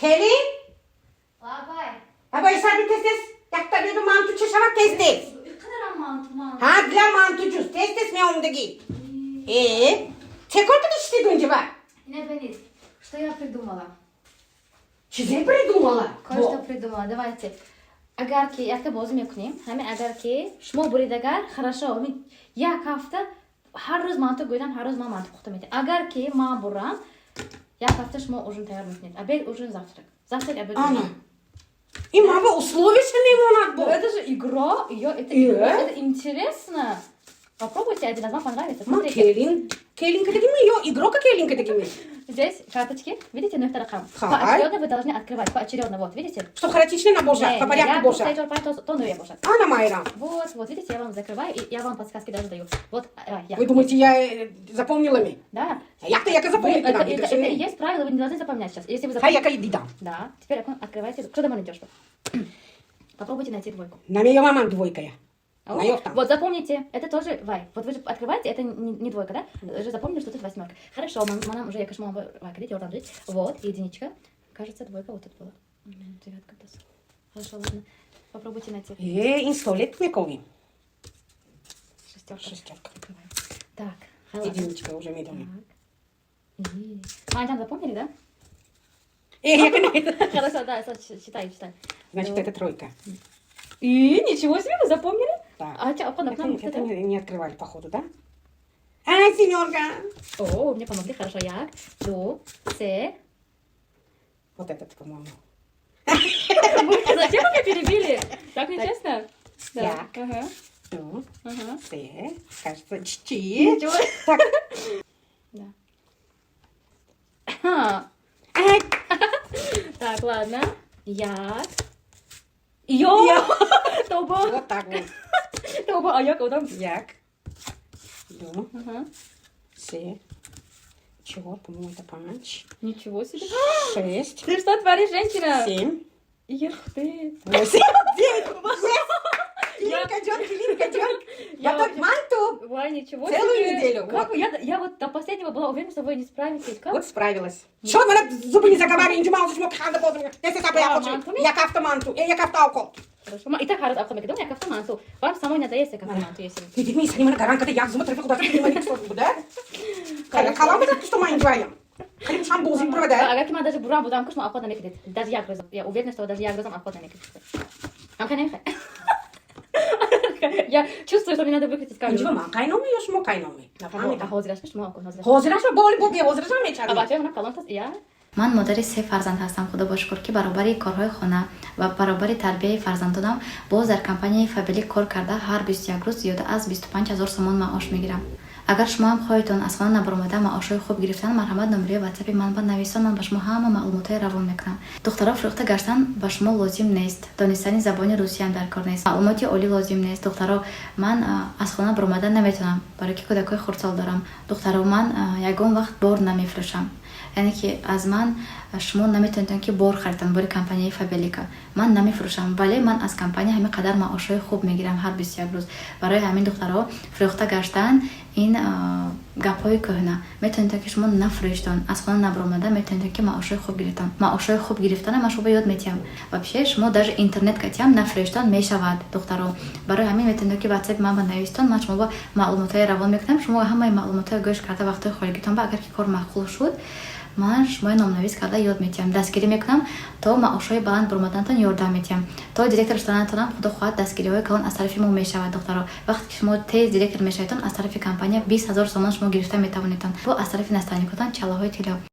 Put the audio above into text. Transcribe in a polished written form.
Келин? Лабай. Аба, исаби, тез, тез, якта беду, манту чӣ шавад, тез, тез. Иқадарам манту, манту. Ҳа, для манту ҷуз, тез, тез меомдагӣ. Э, чӣ кор кардӣ, шитид унҷа? Не бинед, что я придумала. Чизе придумала? Кое-что придумала. Давайте. Агар ки якта бозӣ мекунем, ҳамин агар ки шумо бурид агар, хорошо, ҳамин як ҳафта ҳар рӯз манту гӯядам, ҳар рӯз ман манту пухта метавам. Агар ки ман бурам, як ҳафта шумо ужин тайёр мекунед. Обед, ужин, завтрак. Завтрак, обед, Ана. ужин. Ин ман ба условия ша мемонад бо. Ну, это же игра, её, это игра, это интересно. Попробуйте один раз, вам понравится. Ман Смотрите. Келин, келин кадагими ё игрока келин кадагими? Здесь карточки, видите, нӯҳта рақам. Хай. Поочередно вы должны открывать, поочередно, вот, видите? Чтоб хаотично набошад, Не, по не, порядку я бошад. просто чор, то, то нӯя бошад. Ана, майрам. Вот, вот, видите, я вам закрываю, и я вам подсказки даже даю. Вот, а, я. Вы думаете, я запомнила ми? Да. Якта яка Вы, запомнить это и есть правило, вы не должны запоминать сейчас. Если вы Хай, запомните. яка дидам. Да. Теперь открывайте. Что там идешь? Попробуйте найти двойку. Намеёвам ман двойка я. О, Наёфтам. вот запомните, это тоже вай. Вот вы же открываете, это не двойка, да? Вы же запомнили, что тут восьмерка. Хорошо, манам уже якаш мама вай, вот, единичка. Кажется, двойка вот тут была. Девятка. Да. Хорошо, ладно. Попробуйте найти. Э, ин столет мековим. Шестерка. Шестерка. Открываем. Так, ладно. Единичка уже медонем. Так. А, там запомнили, да? Э, яка не. Хорошо, да, читай, читай. Значит, Ну. это тройка. И ничего себе, вы запомнили? Так. А, чё, опа, Это, нам это не открывали, походу, да? А, семерка. О, мне помогли, хорошо. Як, ду, се. Вот этот, по-моему. Зачем вы меня перебили? Так нечестно? Да. Як. Ага. Ду, Ага. се, кажется, чи. Ничего. Так. Да. Ха. А, Так, ладно. Як. Ё! Тоба. Вот так вот. Тоба, а як одам? Як. Ду, Ага. се, чор, по-моему, это панч. Ничего себе. Шесть, Ты что творишь, женщина? семь, Эх ты. восемь, девять. Келинка, джон, келинка, джон. Я Готовь манту. Вай, ничего Целую себе. неделю. Как Вот. вы? Я вот до последнего была уверена, что вы не справитесь. Как? Вот справилась. Шо мана зубы не заговаривай, инҷи ман шумо ханда бозм. Тез тез А, манту ми? як ҳафта манту, э, як ҳафта овқот. Хорошо. И так хорошо, а як ҳафта манту. Вам самой надоест як ҳафта манту, если. Дидӣ ми сани мана гаран када як зума тарафи худо мани что буда? Кала калам буда, что ман инҷоям. Қариб шам бозим бурада. Агар ки ман даже бурам будам, ку шумо овқот намекунед. Даже як рӯз. Я уверена, что даже як рӯзам овқот намекунед. Ам намехай. Я чувствую, что мне надо выключить камеру. Инҷо ман қайноми ё шумо қайноми? Нафаҳмидам. Ҳозираш шумо ҳозираш. Ҳозираш боли бо беҳозираш А мечарем. бачаҳо мана калон таст, я. Ман модари се фарзанд ҳастам. Худо бо шукр, ки баробари корҳои хона ва баробари тарбияи фарзандонам боз дар компанияи Фаберлик кор карда, ҳар 21 рӯз зиёда аз 25 ҳазор сомон маош мегирам. Агар шумо ҳам хоҳедон аз хона набаромада маошҳои хуб гирифтан, марҳамат, номерои ватсапи ман ба нависон, ман ба шумо ҳама маълумотҳои равон мекунам. Духтаро, фурӯхта гаштан ба шумо лозим нест, донистани забони русиям дар кор нест, маълумоти олӣ лозим нест. Духтаро, ман аз хона баромада наметавонам, барои ки кӯдакҳои хурдсол дорам. Духтаро, ман ягон вақт бор намефурӯшам, яъне ки аз ман шумо наметавонед ки бор харидтан. Бори компанияи Фаберлика ман намефурӯшам, вале ман аз компания ҳамин қадар маошҳои хуб мегирам ҳар 21 рӯз. Барои ҳамин, духтаро, фурӯхта гаштан ин гапҳои кӯҳна. Метавонед ки шумо нафурӯштон, аз хона набаромада метавонед ки маошҳои хуб гирифтан. Маошҳои хуб гирифтана ман шумо ёд метиҳам. Вообще шумо даже интернет катиам нафурӯштон мешавад, духтаро. Барои ҳамин метавонед ки ватсапи ман ба навистон, ман шумо ба маълумотҳои равон мекунам. Шумо ҳамаи маълумотҳои гӯш карда, вақтҳои холигитон ба агар ки кор маъқул шуд, ман шумои номнавис карда ёд метиҳам, дастгирӣ мекунам, то маошҳои баланд баромаданатон ёрдам метиҳам, то директор шуданатонам, худо хоҳад, дастгириҳои калон аз тарафи мо мешавад. Духтаро, вақте ки шумо тез директор мешаведтон, аз тарафи компания 20 000 сомон шумо гирифта метавонедтон, бо аз тарафи наставник отон чаллаҳои тилло.